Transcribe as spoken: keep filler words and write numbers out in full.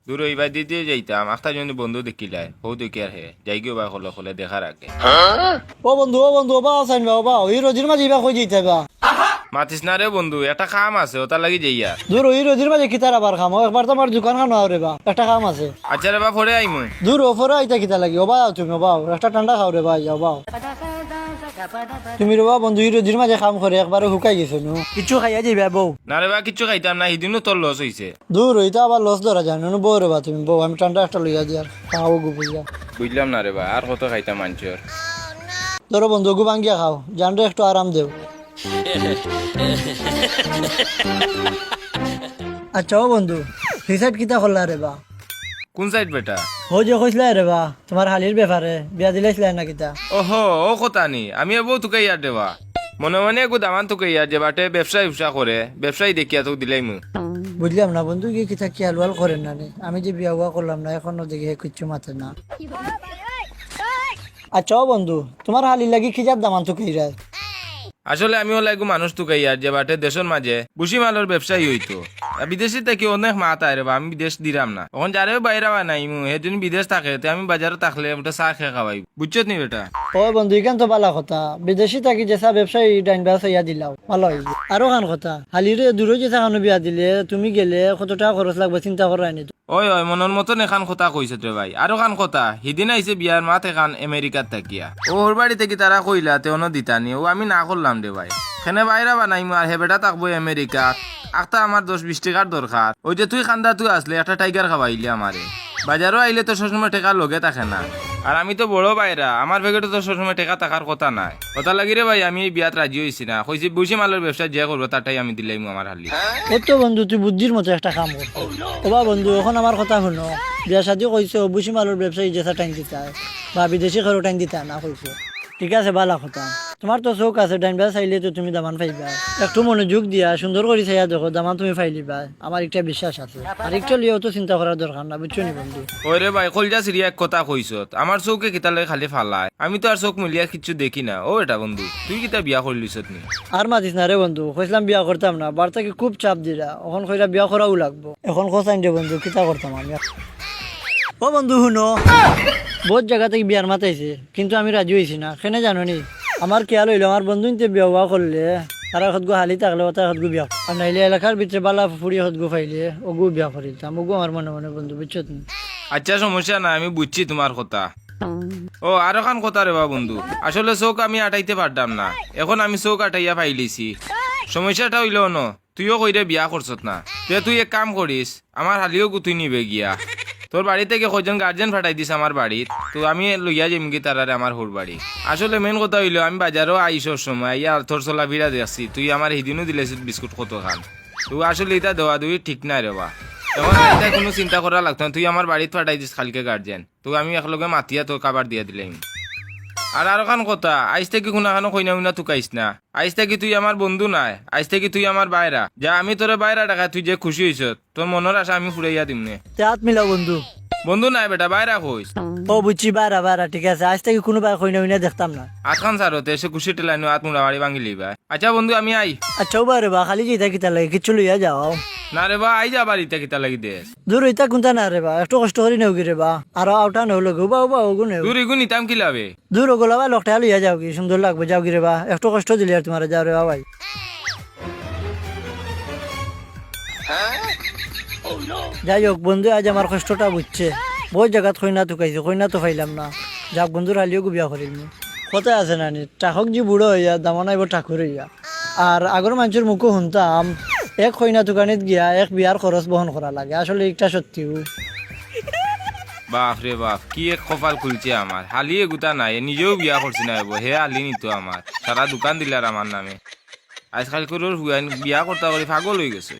দূর অইবা দিতে যাইতাম, আখতা যদি বন্ধু দেখিলায়, হউ দেখি আর হে, যাইগি ওবা কলে কলে দেখার আগে। ও বন্ধু, ও বন্ধু, ওবা আছইন বা, ওবা, ই রোদির মাঝে ইবা কই যাইতায় বা? মাতিস না রে বন্ধু, একটা কাম আছে, ওটার লাগি যাইয়ার। দূর, ই রোদির মাঝে কিতার আবার কাম? ও, একবার তো আমার দোকান খানো আও রে বা, একটা কাম আছে। আচ্ছা রে বা, পরে আইমু। দূর, ও পরে আইতা কিতার লাগি? ওবা আও তুমি, ওবা আও, একটা ঠান্ডা খাও রে বা, আও বা আও। তুমি রে বা বন্ধু, ই রোদির মাঝে কাম করে একবারে হুকাই গেছো নু। কিচ্ছু খাইয়া যাইবা বউ? না রে বা, কিচ্ছু খাইতাম না, হিদিনও তোর লস অইছে। দূর, ইতা আবার লস ধরা যায় না, বউ রে বা তুমি, বউ, আমি ঠান্ডা একটা লইয়া দিয়ার, খাও গু বুঝলাম। বুঝলাম না রে বা, আর কত খাইতাম মানষর। ধরো বন্ধু, গু ভাঙ্গিয়া খাও, জানরে একটু আরাম দেও। আচ্ছা ও বন্ধু, হি side কিতা করলা রে বা? কোন side বেটা? ও যে কইছলা রে বা, তুমার হালির ব্যাপারে, বিয়া দিলাইছলায় না কিতা? ওহো, ও কথা নি, আমি এবো তুকাইয়ার দেবা। মনে মনে এগু দামান তুকাইয়ার যে বাটে ব্যবসা ব্যবসা করে, ব্যবসায়ী দেখিয়া তো দিলাইমু। বুঝলাম না বন্ধু, কি কিতা কি আলুয়াল করের না নি? আমি যে বিয়া উয়া করলাম না, এখনো দেখি হে কিচ্ছু মাতে না। আচ্ছা ও বন্ধু, তুমার হালির লাগি কি জাত দামান তুকাইরায়? আসলে আমি অলা এগু মানুষ তুকাইয়ার যে বাটে দেশর মাঝে বুসি মালর ব্যবসায়ী অইতো। আর বিদেশি থাকি অনেক মাত আয় রে বা, আমি বিদেশ দিরাম না। অখন যারেও বাইরা বানাইমু, হে যদি বিদেশ থাকে, তে আমি বাজারো থাকলে ওটা চা খেয়ে খাওয়াইমু। বুঝছত নি বেটা? ও বন্ধু, ইখান তো বালা কথা। বিদেশি থাকি যেসা ব্যবসায়ী ডাইন বাস অইয়া দিলাও, বালা অইবো। আরো খান কথা, হালিরে দূরো যেসা খানো বিয়া দিলে, তুমি গেলে কত টাকা খরচ লাগবে চিন্তা কররায় নি তো? ওই, ওই, মনর মতন এখান কথা কইছত রে ভাই। আরো খান কথা, হিদিন আইছে বিয়ার মাত এখান আমেরিকার থাকিয়া। ও হউর বাড়ি থাকি তারা কইলা, তে অনো দিতা নি। ও আমি না করলাম রে ভাই। খেনে বাইরা বানাইমু আর হে বেটা থাকবো আমেরিকাত। আখতা আমার দশ বিশ টেকার দরকার। ওই যে তুই কান্দাত আছলে, একটা টাইগার খাওয়াইলে আমারে। বাজারো আইলে তো সবসময় টেকা লগে থাকে না। আর আমি তো বড় বাইরা, আমার পকেটো তো সবসময় টেকা থাকার কথা নায়। ওটার লাগি রে ভাই, আমি এই বিয়াত রাজি অইছি না। কইছি, বুসি মালর ব্যবসা যে করবো, তারটাই আমি দিলাইমু আমার হালি। ও তো বন্ধু, তুই বুদ্ধির মতো একটা কাম কর। ওবা বন্ধু, অখন আমার কথা হুনো। বিয়া শাদি কইছো, বুসি মালর ব্যবসায়ী যেসা টাইন দিতায়, বা বিদেশি কেউরে টাইন দিতায় না কইছো। ঠিক আছে, বালা কথা। তুমার তো চউখ আছে, ডাইন বায় চাইলে তো তুমি দামান পাইবা। একটু মনোযোগ দিয়া সুন্দর করি চাইয়া দেখো, দামান তুমি পাইলিবায়। আমার একটা বিশ্বাস আছে। আর একটা লইয়াও তো চিন্তা করার দরকার না, বুঝছো নি বন্ধু? ওই রে ভাই, কলজা ছিড়িয়া এক কথা কইছত। আমার চউখে কিতার লাগি খালি ফালায়? আমি তো আর চউখ মেলিয়া কিচ্ছু দেখি না। ও বেটা বন্ধু, তুই কিতা বিয়া করলিছত নি? আর মাতিস না রে বন্ধু, কইছলাম বিয়া করতাম না, বাড়ি থাকি খুব চাপ দিরা, অখন কইরা বিয়া করাউ লাগবো। অখন কছাইন রে বন্ধু, কিতা করতাম আমি? ও বন্ধু হুনো, বউত জাগা থাকি বিয়ার মাত আইছে, কিন্তু আমি রাজি অইছি না। কেনে জানো নি? আমার খেয়াল অইলো, আমার বন্ধু ইনতে বিয়া উয়া করলে, তারা কতগু হালি থাকলে, ওটা কতগু বিয়া, আর নাইলে এলাকার ভিতরে বালা ফুড়ি কতগু পাইলে, ওগু বিয়া করিলতাম। ওগু আমার মনে মনে বন্ধু, বুঝছত নি? আচ্ছা, সমস্যা নাই, আমি বুঝছি তুমার কথা। ও, আরো খান কথা রে বা বন্ধু, আসলে চউখ আমি আটাইতে পারতাম না, অখন আমি চউখ আটাইয়া পাইলিছি। সমস্যাটা অইলো অনো, তুইও কইরে বিয়া করছত না, তে তুই এক কাম করিস, আমার হালিও গুতুই নিবে গিয়া। তোর বাড়ি থাকি কয়জন গার্জিয়ান ফাটাই দিস আমার বাড়িত, তো আমি লইয়া যাইমুগি তারারে আমার হউর বাড়ি। আসলে মেইন কথা অইলো, আমি বাজারো আই সব সময়, আইয়া তোর চলাফিরা দেখছি, তুই আমার হিদিনও দিলাইছত বিস্কুট কতখান। তো আসলে ইতা দেওয়া দেওয়ি ঠিক নায় রে বা। অখন আর ইতা কুনু চিন্তা করা লাগতো না, তুই আমার বাড়িত ফাটাই দিস কাইলকে গার্জিয়ান। তো আমি একলগে মাতিয়া তোর কাবার দিয়া দিলাইমু। আর আরো খান কথা, আইজ থাকি কুনাখানো কইনা উইনা তুকাইস না। আইজ থাকি তুই আমার বন্ধু নায়, আইজ থাকি তুই আমার বাইরা। যা, আমি তোরে বাইরা ডাকাই, তুই যে খুশি অইছত, তোর মনর আশা আমি ফুরাইয়া দিমুনে। তে আত মিলাও বন্ধু। বন্ধু নায় বেটা, বাইরা কইস। ও বুঝছি, বাইরা, বাইরা, ঠিক আছে। আইজ থাকি কুনু বায় কইনা উইনা দেখতাম না। আতখান ছাড়ো, তে সে খুশি ঠেলাইনো আত মুড়ামাড়ি ভাঙিলিবায়। আচ্ছা বন্ধু, আমি আই। আচ্ছা, ওবা রে বা, খালি যাইতা কিতার লাগি? কিচ্ছু লইয়া যাও। না রে বা, আই যা বাড়িত কিতার লাগি দেস? দূর, ইতা কুনতা না রে বা, একটু কষ্ট করি নেওগি রে বা। আর আউটা নেও লগে, ওবা, ওবা, ওগু নেও। দূর, ইগু নিতাম কিলা বে? দূর, ওগুলা বা লকটা লইয়া যাওগি, সুন্দর লাগবো, যাওগি রে বা। একটু কষ্ট দিলে আর তুমারে, যাও রে বা ভাই। যাই হোক, বন্ধু আইজ আমার কষ্টটা বুঝছে। বউত জাগাত কইনা তুকাইছি, কইনা তো পাইলাম না। যাক, বন্ধুর হালিও গু বিয়া করিলমু। কথায় আছে না নি, টাককজি বুড়া অইয়া, দামান আইবো ঠাকুর অইয়া। আর আগর মানষর মুখো হুনতাম, এক কইনা তুকানিত গিয়া এক বিয়ার খরচ বহন করা লাগে। আসলে ইটা সত্যিউ। বাফ রে বাফ, কি এক কপাল খুলছে আমার। হালি এগুতা নাই, নিজেও বিয়া করছি না এগু, হে হালি নিতো আমার। সারা দোকান দিলার আমার নামে। আইজকাইলকুরর ফুয়াইন বিয়া করতা করি পাগল অইগেছে।